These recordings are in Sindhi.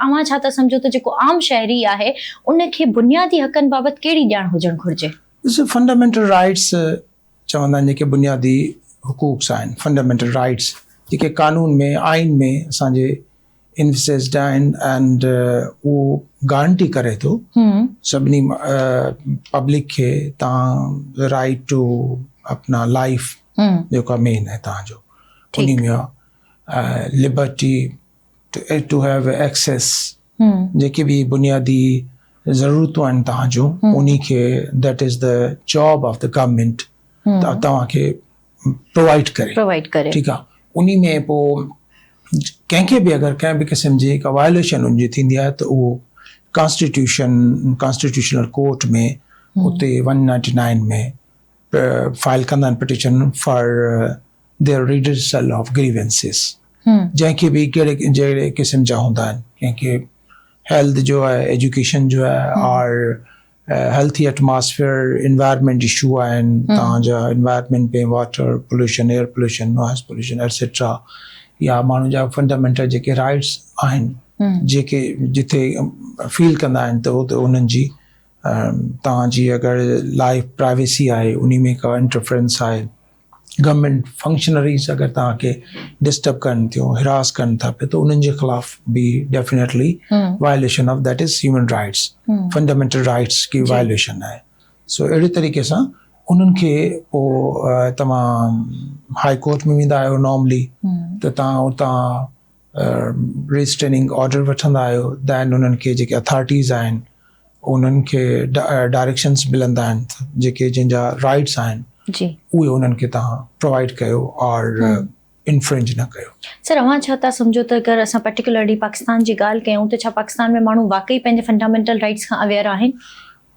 اوهان ڇا ٿا سمجهو ته جيڪو عام شهري آهي ان کي بنيادي حقن بابت ڪهڙي ڄاڻ هجڻ گهرجي؟ ڏسو فنڊامينٽل رائيٽس چوندا آهن جيڪي بنيادي حقوق آهن فنڊامينٽل رائيٽس جيڪي قانون ۾ آئين ۾ اسان جي انفسيسڊ آهن اينڊ اهو گارنٽي ڪري ٿو سڀني پبلڪ کي تان رائيٽ ٽو اپنا لائف جيڪو مين آهي تان جو انهي ۾ لبرٽي ٽو have access جيڪي به بنيادي ضرورتون آهن توهان جون انهي کي that is the job of the government توهان کي پرووائيڊ ڪري پرووائيڊ ڪري ٺيڪ آهي انهي ۾ پو ڪنهن کي به اگر ڪنهن به قسم جي ڪا وائليشن ان جي ٿيندي آهي ته اهو ڪانسٽيٽيوشن ڪانسٽيٽيوشنل ڪورٽ ۾ اتي ون نائنٽي نائن ۾ فائل ڪندا آهن petition for their redressal of grievances جنهن کي به ڪهڙي جهڙي قسم جا هوندا آهن ڪنهن کي هيلٿ جو آهي ايجوڪيشن جو آهي اور هيلٿي ايٽماسفيئر انوائرمينٽ اشو آهن توهان جا environment ۾ water pollution air pollution noise pollution etcetera يا ماڻهن جا فنڊامينٽل جيڪي رائٽس آهن جيڪي جتي فيل ڪندا آهن ته اتي انهن جي توهان جي اگر لائف پرائيويسي آهي انهي ۾ ڪا انٽرفرنس آهي گورنمينٽ فنڪشنريز اگر توهان کي ڊسٽرب ڪن ٿيون هراس ڪن ٿا پيا ته انهن جي خلاف به definitely violation of that is human rights fundamental rights K violation آهي سو اهڙي طريقي سان انهن کي پوء توهان هائي ڪورٽ ۾ ويندا آهيو نارملي ته توهان اتان ريسٽريننگ آرڊر وٺندا آهيو دين انهن کي جيڪي اٿارٽيز آهن انهن کي ڊائريڪشنس ملندا آهن جيڪي جن جا رائٽس آهن جي اهي انهن کي توهان پرووائيڊ ڪيو اور انفرنج نه ڪيو. سر اوهان ڇا ٿا سمجهو ته اگر اسان پرٽيڪولرلي پاڪستان جي ڳالهه ڪيون ته ڇا پاڪستان ۾ ماڻهو واقعي پنهنجي فنڊامينٽل رائٽس کان اويئر آهن؟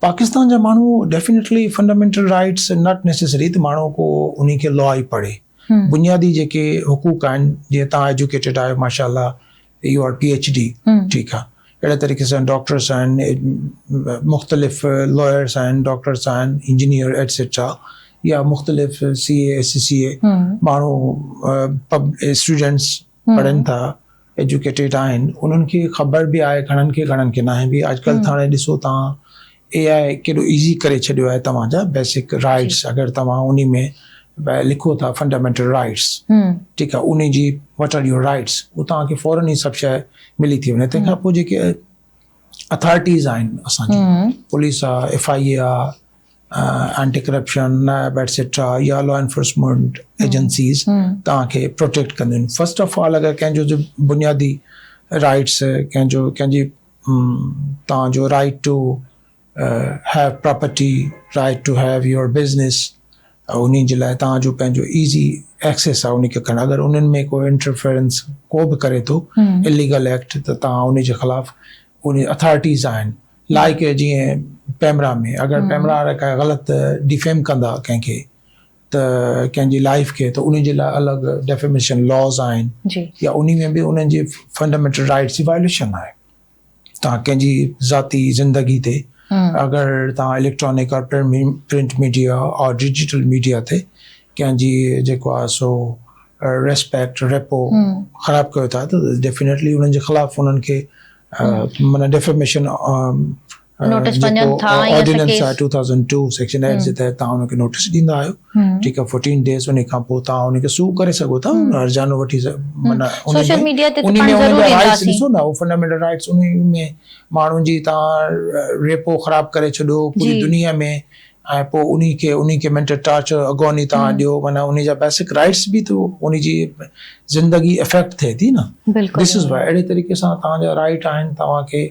پاڪستان جا ماڻهو definitely fundamental rights not necessary ته ماڻهو ڪو انهي کي لا ئي پڙهي بنيادي جيڪي حقوق آهن جيئن توهان ايجوڪيٽيڊ آهيو ماشاء الله you R P H D ٺيڪ آهي اهڙي طريقي سان ڊاڪٽرس آهن مختلف لائرس آهن ڊاڪٽرس آهن انجنيئر ايٽسيٽرا يا مختلف سي اي ايس سي اي ماڻهو اسٽوڊنٽس پڙهن ٿا ايجوڪيٽيڊ آهن انهن کي خبر به آهي گهڻن کي گهڻن کي ناهي به اڄڪلهه ته هاڻي ڏسو توهان اي آء ڪيڏو ايزي ڪري ڇڏيو آهي توهان جا بيسڪ رائٽس اگر توهان انهي ۾ لکو ٿا فنڊامينٽل رائٽس ٺيڪ آهي انهي جي what are your rights هو توهان کي فورن هي سڀ شيء ملي ٿي وڃي تنهن کان پوء جيڪي اٿارٽيز آهن اسان جي پوليس آهي ايف I اي آهي اينٽي ڪرپشن نيب ايٽسيٽرا يا لا انفورسمينٽ ايجنسيز توهان کي پروٽيڪٽ ڪنديون آهن فرسٽ آف آل اگر ڪنهن جو بنيادي رائٽس ڪنهن جو ڪنهن جي توهان جو right to have property right to have your business انهي جي لاء توهان جو پنهنجو ايزي ايڪسيس آهي انهي کي ڪرڻ اگر انهن ۾ ڪو انٽرفيرنس ڪو به ڪري ٿو اليگل ايڪٽ ته توهان انهي جي خلاف انهي اٿارٽيز آهن لائيڪ جيئن پيمرا ۾ اگر پيمرا وارا ڪا غلط ڊيفيم ڪندا ڪنهن کي ته ڪنهن جي لائيف کي ته انهي جي لاء الڳ ڊيفيميشن لاز آهن يا انهي ۾ به انهن جي فنڊامينٽل رائٽس جي وائليشن آهي توهان ڪنهن جي ذاتي زندگي تي اگر توهان اليڪٽرانڪ اور پرنٽ ميڊيا اور ڊجيٽل ميڊيا تي ڪنهن جي جيڪو آهي سو ريسپيڪٽ ريپو خراب ڪيو ٿا ته ڊيفينيٽلي انهن جي خلاف انهن کي معنيٰ ڊيفيميشن نوٽس وڃن ٿا ۽ آرڊيننس آهي 2002 سيڪشن 8 جي تحت توهان ان کي نوٽس ڏيندا آهيو ٺيڪ آهي 14 ڊيز ان کان پوء توهان ان کي سو ڪري سگهو ٿا هرجانو وٺي معنيٰ سوشل ميڊيا تي ته پاڻ ضرور رائٽس ڏسو نه فنڊامينٽل رائٽس ان ۾ ماڻهن جي توهان ريپو خراب ڪري ڇڏو پوري دنيا ۾ ۽ پوء انهي کي انهي کي مينٽل ٽارچر اگوني توهان ڏيو معنيٰ انهي جا بيسڪ رائٽس به ته انهي جي زندگي افيڪٽ ٿئي ٿي نه دس از وائي اهڙي طريقي سان توهان جا رائٽ آهن توهان کي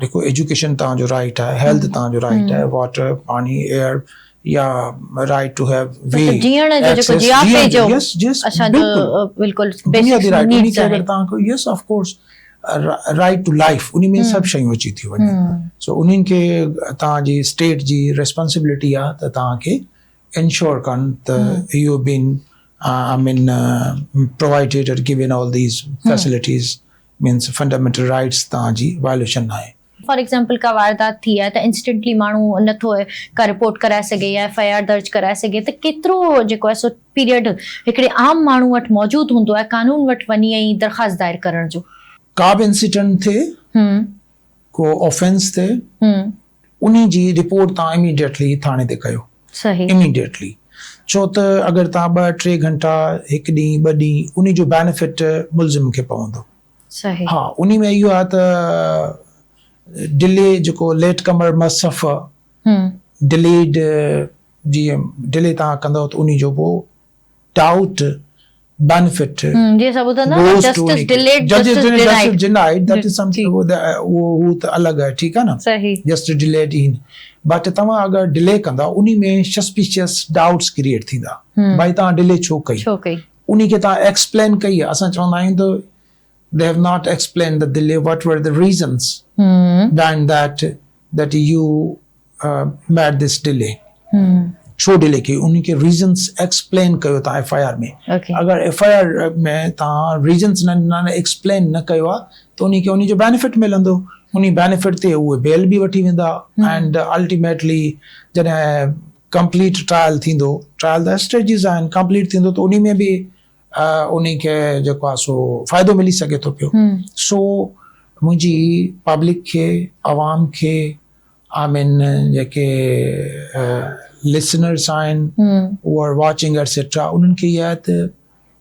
جيڪو ايجوڪيشن توهان جو رائٽ آهي هيلٿ توهان جو رائٽ آهي واٽر پاڻي ايئر يا رائٽ ٽو have وي جيئڻ جو جيڪو جياپي جو اسان جو بلڪل بنيادي رائٽ انهي کي اگر توهان کي yes of course right to life انهي ۾ سڀ شيون اچي ٿيون وڃن سو انهن کي توهان جي اسٽيٽ جي ريسپانسبلٽي آ ته توهان کي انشور ڪن ته you been I mean provided or given all these facilities means fundamental rights توهان جي وائليشن ناهي. فار ايگزامپل ڪا واردات ٿي آهي ته انسٽنٽلي ماڻهو نٿو ڪا رپورٽ ڪرائي سگهي يا ايف I R درج ڪرائي سگهي ته ڪيترو جيڪو آهي سو پيريڊ هڪڙي عام ماڻهو وٽ موجود هوندو آهي قانون وٽ وڃي ۽ درخواست دائر ڪرڻ جو. ڪا به انسيڊنٽ ٿئي ڪو آفينس ٿئي انهي جي رپورٽ توهان اميڊيٽلي ٿاڻي تي ڪيو اميڊيٽلي ڇو ته اگر توهان ٻه ٽي گهنٽا هڪ ڏينهن ٻه ڏينهن انهي جو بينيفٽ ملزم کي پوندو ها انهي ۾ اهو آهي ته ڊلي جيڪو ليٽ ڪمر مس سفر ڊليڊ جيئن ڊلي توهان ڪندو ته انهي جو پوء ڊائوٽ بينيفٽ جيئن اسان ٻڌندا آهيون نه justice delayed justice denied denied that is something اهو هو ته الڳ آهي ٺيڪ آهي نه صحيح جسٽس ڊليڊ ان بٽ توهان اگر ڊلي ڪندا انهي ۾ سسپيشس ڊائوٽس ڪريئيٽ ٿيندا ڀائي توهان ڊلي ڇو ڪئي ڇو ڪئي انهي کي توهان ايڪسپلين ڪئي اسان چوندا آهيون ته they have not explained the delay what were the reasons behind that that you made this delay ڇو ڊلي ڪئي ان کي ريزنس ايڪسپلين ڪيو تان ايف I R ۾ اگر ايف I R ۾ تان ريزنس نه ڏنا ايڪسپلين نه ڪيو آ ته ان کي ان جو بينيفٽ ملندو ان بينيفٽ تي اهي بيل به وٺي ويندا اينڊ الٽيميٽلي جڏهن ڪمپليٽ ٽرائل ٿيندو ٽرائل ته اسٽيجز آهن ڪمپليٽ ٿيندو ته ان ۾ به انهي کي جيڪو آهي سو فائدو ملي سگهي ٿو پيو سو منهنجي پبلڪ کي عوام کي آء مين جيڪي لسنرس آهن هو آر واچنگ ايٽسيٽرا انهن کي اها آهي ته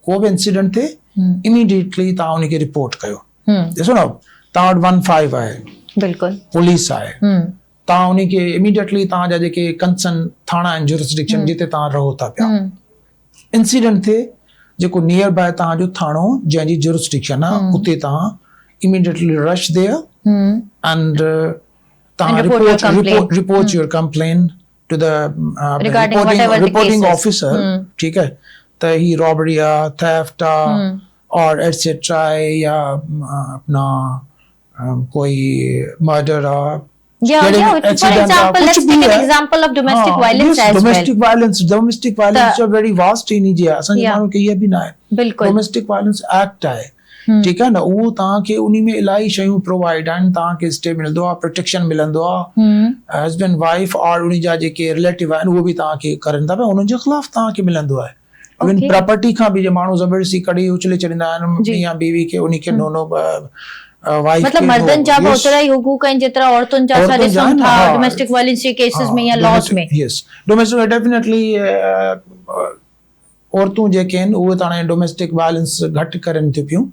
ڪو به انسيڊنٽ ٿئي اميڊيٽلي توهان ان کي رپورٽ ڪيو ڏسو نه توهان وٽ ون فائيو آهي بلڪل پوليس آهي توهان ان کي اميڊيٽلي توهان جا جيڪي ڪنسرن ٿاڻا آهن جورسڊڪشن جتي توهان رهو ٿا پيا انسيڊنٽ ٿئي جيڪو نيئر باء توهان جو ٿاڻو جنهن جي جورسڊڪشن آهي اتي توهان اميڊيٽلي رش there and توهان report report your complain to the reporting officer ٺيڪ آهي ته هي رابري آ ٿيفٽ آ اور ايٽسيٽرا آهي يا اپنا ڪوئي مرڊر آ يا يا for example let's take an example of domestic violence as well domestic violence domestic violence جو ويري واسٽ اني جي اسان جي ماڻهن کي اها به نه آهي بلڪل ڊوميسٽڪ وائلنس ايڪٽ آهي ٺيڪ آهي نه اهو توهان کي اني ۾ الاهي شيون پرووائيڊ آهن توهان کي اسٽي ملندو آهي پروٽيڪشن ملندو آهي هسبينڊ وائيف اور اني جا جيڪي رليٽو آهن اهو به توهان کي ڪرن ٿا پيا انهن جي خلاف توهان کي ملندو آهي ايون پراپرٽي کان به جي ماڻهو زبردستي ڪڍي اڇلي ڇڏيندا آهن ميان بيوي کي انهي کي نو نو وائيف مطلب مردن جا به اوترا ئي حقوق آهن جيترا عورتن جا اسان ڏسون ٿا ڊوميسٽڪ وائلنس جي ڪيسز ۾ يا لاز ۾ يس ڊوميسٽڪ ڊيفينيٽلي عورتون جيڪي آهن اهي ته هاڻي ڊوميسٽڪ وائلنس گهٽ ڪرن ٿيون پيون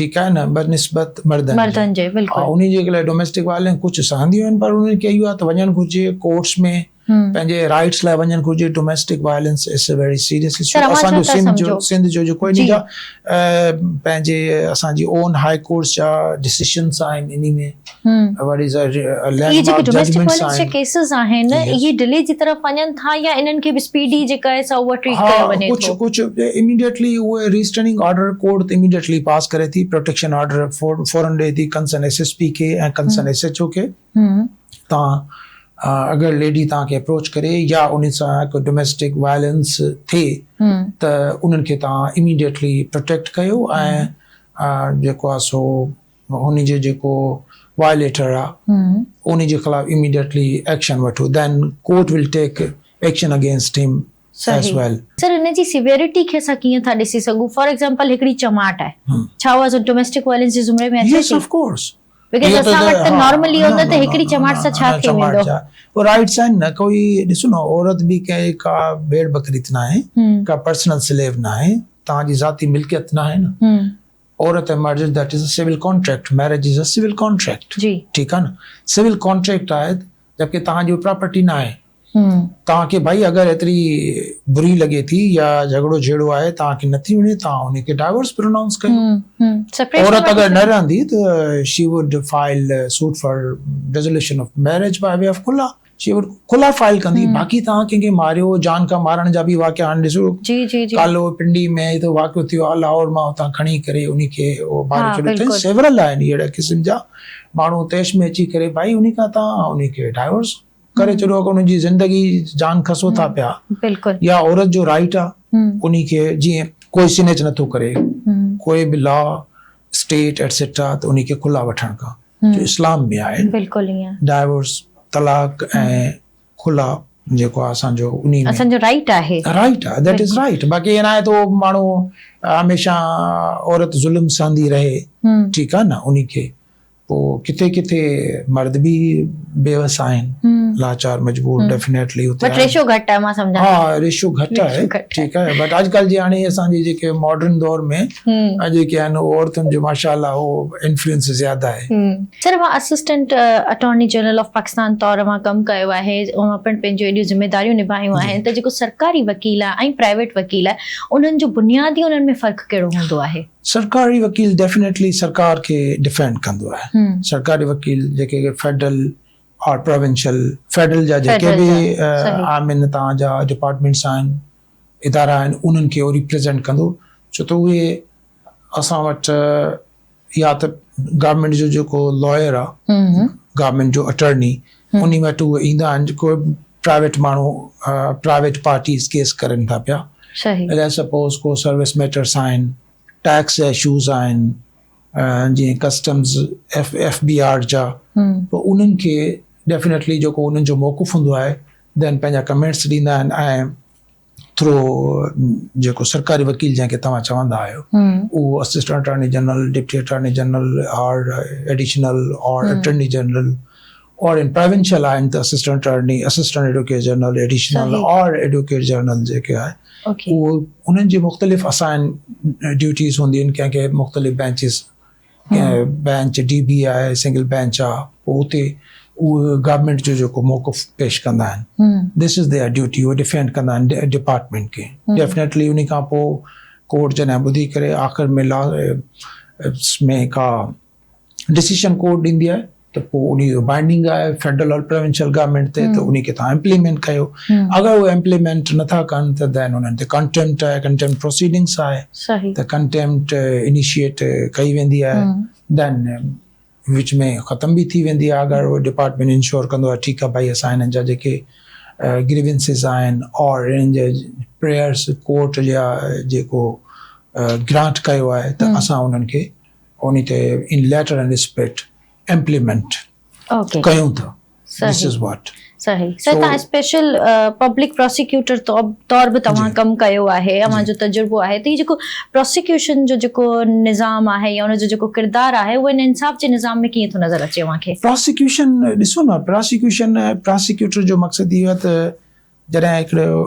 ٺيڪ آهي نه بنسبت مردن مردن جي بلڪل انهي جي لاء ڊوميسٽڪ وائلنس ڪجهه سهنديون آهن پر انهن کي اهو آهي ته وڃڻ گهرجي ڪورٽس ۾ پنهنجي رائٽس لاء وڃڻ گهرجي domestic violence is a very serious issue اسان جو سنڌ جو سنڌ جو جيڪو ان جا پنهنجي اسان جي اون هاء ڪورٽس جا ڊسيشنس آهن انهي ۾ what is اهي جيڪي ڊوميسٽڪ وائلنس جا ڪيسز آهن اهي ڊلي جي طرف وڃن ٿا يا انهن کي به اسپيڊي جيڪا آهي سا اها ٽريٽ ڪيو وڃي ٿو ڪجهه ڪجهه اميڊيٽلي اهي ريسٽريننگ آرڊر ڪورٽ اميڊيٽلي پاس ڪري ٿي پروٽيڪشن آرڊر فورن ڏئي ٿي ڪنسرن ايس ايس پي کي ۽ ڪنسرن ايس ايڇ او کي تان اگر ليڊي توهان کي اپروچ ڪري يا ان سان هڪ ڊوميسٽڪ وائلنس ٿئي ته انهن کي توهان اميڊيٽلي پروٽيڪٽ ڪيو ۽ جيڪو آهي سو ان جو جيڪو وائليٽر آهي ان جي خلاف اميڊيٽلي ايڪشن وٺو then court will take action against him as well. Sir ان جي سيويرٽي کي اسان ڪيئن ٿا ڏسي سگهون فار ايگزامپل هڪڙي چماٽ آهي ڇا اها ڊوميسٽڪ وائلنس جي زمري ۾ اچي ٿي؟ يس آف ڪورس because اسان وٽ ته نارملي هوندو ته هڪڙي چماٽ سان ڇا ٿي ويندو. اهو رائٽس آهن نه ڪوئي ڏسو نه عورت به ڪنهن ڪا ڀيڙ ٻڪري ته ناهي ڪا پرسنل سليو ناهي توهان جي ذاتي ملڪيت ناهي نه عورت ۽ مرد that is a civil contract marriage is a civil contract ٺيڪ آهي نه سول ڪانٽريڪٽ آهي جبڪه توهان جي پراپرٽي ناهي توهان کي ڀائي اگر ايتري بري لڳي ٿي يا جهڳڙو جهيڙو آهي توهان کي نٿي وڻي توهان ان کي ڊائيورس پرونائونس ڪيو عورت اگر نه رهندي ته she would file suit for dissolution of marriage by way of خلا شي ووڊ خلا فائل ڪندي باقي توهان ڪنهن کي ماريو جان کان مارڻ جا به واقعا هاڻي ڏسو ڪالو پنڊي ۾ هي ته واقعو ٿيو آهي لاهور مان اتان کڻي ڪري ان کي ماري ڇڏيو اٿئي سيورل آهن اهڙا قسم جا ماڻهو تيش ۾ اچي ڪري ڀائي ان کان توهان ان کي ڊائيورس ڪري ڇڏيو اگر ان جي زندگي جان کسو ٿا پيا بلڪل يا عورت جو رائٽ آ ان کي جيئن ڪوئي سنيچ نٿو ڪري ڪوئي به لا اسٽيٽ ايٽسيٽرا ته ان کي کلا وٺڻ کان جو اسلام ۾ آهي بلڪل ائين ڊائيورس طلاق ۽ خلا جيڪو آ اسان جو انهي ۾ اسان جو رائٽ آهي رائٽ آ that is right باقي ائين ناهي ته ماڻهو هميشه عورت ظلم سهندي رهي ٺيڪ آ نه انهي کي پوء ڪٿي ڪٿي مرد به بيوس آهن، لاچار مجبور ڊيفينيٽلي اتي بٽ ريشو گهٽ آهي مان سمجهان ها ريشو گهٽ آهي ٺيڪ آهي بٽ اڄ ڪلهه جي هاڻي اسان جي جيڪي ماڊرن دور ۾ جيڪي آهن عورتن جو ماشاء الله هو انفلوئنس زياده آهي. سر اوهان assistant attorney general of Pakistan طور اوهان ڪم ڪيو آهي اوهان پڻ پنهنجون ايڏيون ذميداريون نڀايون آهن ته جيڪو سرڪاري وڪيل آهي ۽ پرائيويٽ وڪيل آهي انهن جو بنيادي انهن ۾ فرق ڪهڙو هوندو آهي؟ سرڪاري وڪيل ڊيفينيٽلي سرڪار کي ڊفينڊ ڪندو آهي. سرڪاري وڪيل جيڪي فيڊرل اور پراونشل فيڊرل جا جيڪي به آمن توهان جا ڊپارٽمينٽس آهن ادارا آهن انهن کي ريپريزنٽ ڪندو ڇو ته اهي اسان وٽ يا ته گورنمينٽ جو جيڪو لائر آهي گورنمينٽ جو اٽارني انهي وٽ اهي ايندا آهن جيڪو پرائيويٽ ماڻهو پرائيويٽ پارٽيز ڪيس ڪرن ٿا پيا ليٽس سپوز ڪو سروس ميٽرس آهن ٽيڪس جا اشوز آهن جيئن ڪسٽمز ايف بي آر جا پوء انهن کي ڊيفينيٽلي جيڪو انهن جو موقف هوندو آهي دين پنهنجا ڪمينٽس ڏيندا آهن ۽ ٿرو جيڪو سرڪاري وڪيل جنهن کي توهان چوندا آهيو اهو assistant attorney general deputy attorney general or additional or attorney general or in provincial آهن ته assistant attorney assistant advocate general additional or advocate general جيڪي آهي اهو انهن جي مختلف اسائن ڊيوٽيز هونديون آهن ڪنهن کي مختلف بينچز ڪنهن بينچ ڊي بي آهي سنگل بينچ آهي پوء اتي اهي گورنمينٽ جو جيڪو موقف پيش ڪندا آهن دس از their duty اهي ڊفينڊ ڪندا آهن ڊپارٽمينٽ کي ڊيفنيٽلي ان کان پوء ڪورٽ جڏهن ٻڌي ڪري آخر ۾ لا ۾ ڪا ڊسيشن ڪورٽ ڏيندي آهي ته پوء انهي جو بائنڊنگ آهي فيڊرل اور پروونشل گورنمينٽ تي ته انهي کي توهان امپليمينٽ ڪيو اگر اهي امپليمينٽ نٿا ڪن ته دين انهن تي ڪنٽيمپٽ آهي ڪنٽيمپٽ پروسيڊنگس آهي ته ڪنٽيمپٽ انيشيٽ ڪئي ويندي آهي دين وچ ۾ ختم به ٿي ويندي آهي اگر اهو ڊپارٽمينٽ انشور ڪندو آهي ٺيڪ آهي ڀائي اسان هنن جا جيڪي گريونسز آهن اور هنن جي پريئرس ڪورٽ جا جيڪو گرانٽ ڪيو آهي ته اسان انهن کي انهي تي ان ليٽر اينڊ اسپرٽ امپليمينٽ ڪيون ٿا دس is what. صحيح سر توهان اسپيشل پبلڪ پراسيڪيوٽر طور به توهان ڪم ڪيو آهي اوهان جو تجربو آهي ته هي جيڪو پراسيڪيوشن جو جيڪو نظام آهي يا ان جو جيڪو ڪردار آهي اهو ان انصاف جي نظام ۾ ڪيئن ٿو نظر اچي اوهان کي؟ پراسيڪيوشن ڏسو نه پراسيڪيوشن پراسيڪيوٽر جو مقصد اهو آهي ته جڏهن هڪڙو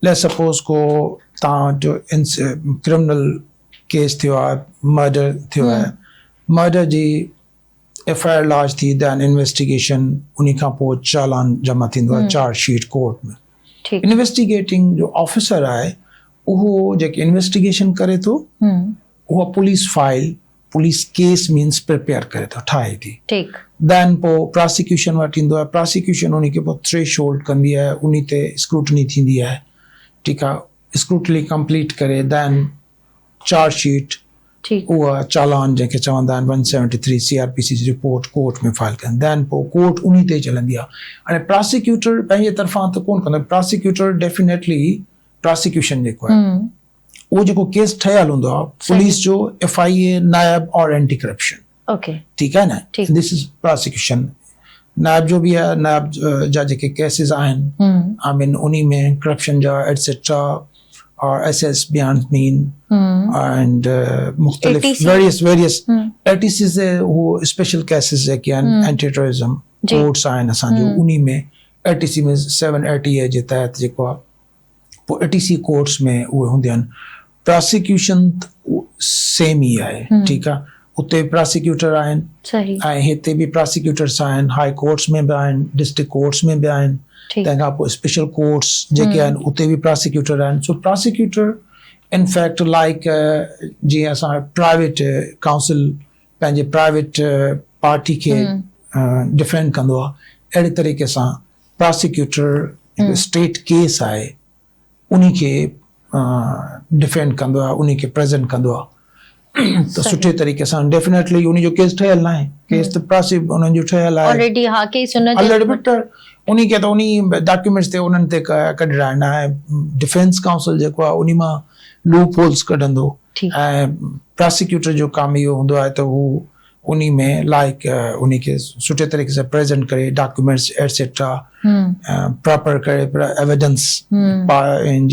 ليٽس سپوز ڪو توهان جو ڪرمنل ڪيس ٿيو آهي مرڊر ٿيو آهي مرڊر جي ايف I R لاج ٿي دين انويسٽيگيشن ان کان پوء چالان جمع ٿيندو آهي چارج شيٽ ڪورٽ ۾ انويسٽيگيٽنگ جو آفيسر آهي اهو جيڪي انويسٽيگيشن ڪري ٿو اها police file police case means prepare ڪري ٿو ٺاهي ٿي ٺيڪ دين پوء پراسيڪيوشن وٽ ايندو آهي پراسيڪيوشن ان کي پوء ٿريش هولڊ ڪندي آهي ان تي اسڪروٽني ٿيندي آهي ٺيڪ آهي اسڪروٽني ڪمپليٽ ڪري دين چارج شيٽ اها چالان جنهن کي چوندا آهن one seventy three C R P C جي رپورٽ ڪورٽ ۾ فائل ڪن دين پوء ڪورٽ انهي تي چلندي آهي هاڻي پراسيڪيوٽر پنهنجي طرفان ته ڪون ڪندو پراسيڪيوٽر ڊيفينيٽلي پراسيڪيوشن جيڪو آهي اهو جيڪو ڪيس ٺهيل هوندو آهي پوليس جو ايف I اي نائب اور اينٽي ڪرپشن ٺيڪ آهي نه دس از پراسيڪيوشن نائب جو به آهي نائب جا جيڪي ڪيسز آهن آئي مين انهي ۾ ڪرپشن جا ايٽسيٽرا اور ايس ايس بيان مين اينڊ مختلف ويريس ويريس اي ٽي سيز هو اسپيشل ڪيسز جيڪي آهن اينٽي ٽيررزم ڪورٽس آهن اسان جو انهي ۾ اي ٽي سي ۾ سيون ايٽي اي جي تحت جيڪو آهي پوء اي ٽي سي ڪورٽس ۾ اهي هونديون آهن پراسيڪيوشن سيم ئي آهي ٺيڪ آهي اتي پراسيڪيوٽر آهن ۽ هتي به پراسيڪيوٽرس آهن هاء ڪورٽس ۾ به آهن ڊسٽرڪٽ ڪورٽس ۾ به آهن تنهن کان پوء اسپيشل ڪورٽس جيڪي آهن اتي به پراسيڪيوٽر آهن سو پراسيڪيوٽر انفيڪٽ لائڪ جيئن اسان پرائيويٽ ڪائونسل پنهنجي پرائيويٽ پارٽي کي ڊفينڊ ڪندو آهي اهڙي طريقي سان پراسيڪيوٽر هڪ اسٽيٽ ڪيس آهي انهي کي ڊفينڊ ڪندو آهي انهي کي پريزنٽ ڪندو آهي ته سٺي طريقي سان ڊيفينيٽلي انهي جو ڪيس ٺهيل ناهي ڪيس ته پراسي انهن جو ٺهيل آهي آلريڊي ها ڪيس ان جو آلريڊي بٽ انهي کي ته انهي ڊاڪيومينٽس تي انهن تي ڪڍرائڻا آهي ڊفينس ڪائونسل جيڪو آهي انهي مان لوپ هولز ڪڍندو ۽ پراسيڪيوٽر جو ڪم اهو هوندو آهي ته هو انهي ۾ لائڪ انهي کي سٺي طريقي سان پريزنٽ ڪري ڊاڪيومينٽس ايٽسيٽرا پراپر ڪري ايويڊنس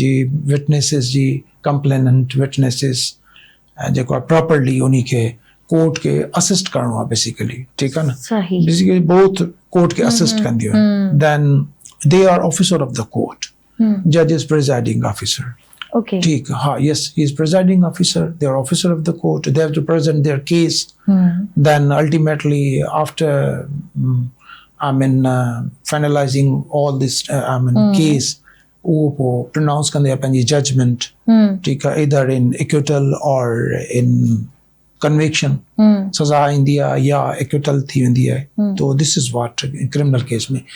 جي وٽنيسز جي ڪمپليننٽ وٽنيسز جيڪو آهي پراپرلي انهي کي ڪورٽ کي اسسٽ ڪرڻو آهي بيسيڪلي، ٺيڪ آهي نه؟ صحيح. بيسيڪلي بوٿ ڪورٽ کي اسسٽ ڪنديون آهن. Then they are officer of the court, جج از پريزائيڊنگ آفيسر. اوڪي. ٺيڪ، ها، yes, he is presiding officer, they are officer of the court, they have to present their case, then ultimately after, I mean, finalising all this, I mean, case, اهو پوء پرونائونس ڪندي آهي پنهنجي ججمينٽ، ٺيڪ آهي، ايدر ان اڪوٽل اور ان ڪنوڪشن، سزا ايندي آهي يا اڪوٽل ٿي ويندي آهي. تو this is what criminal case ۾.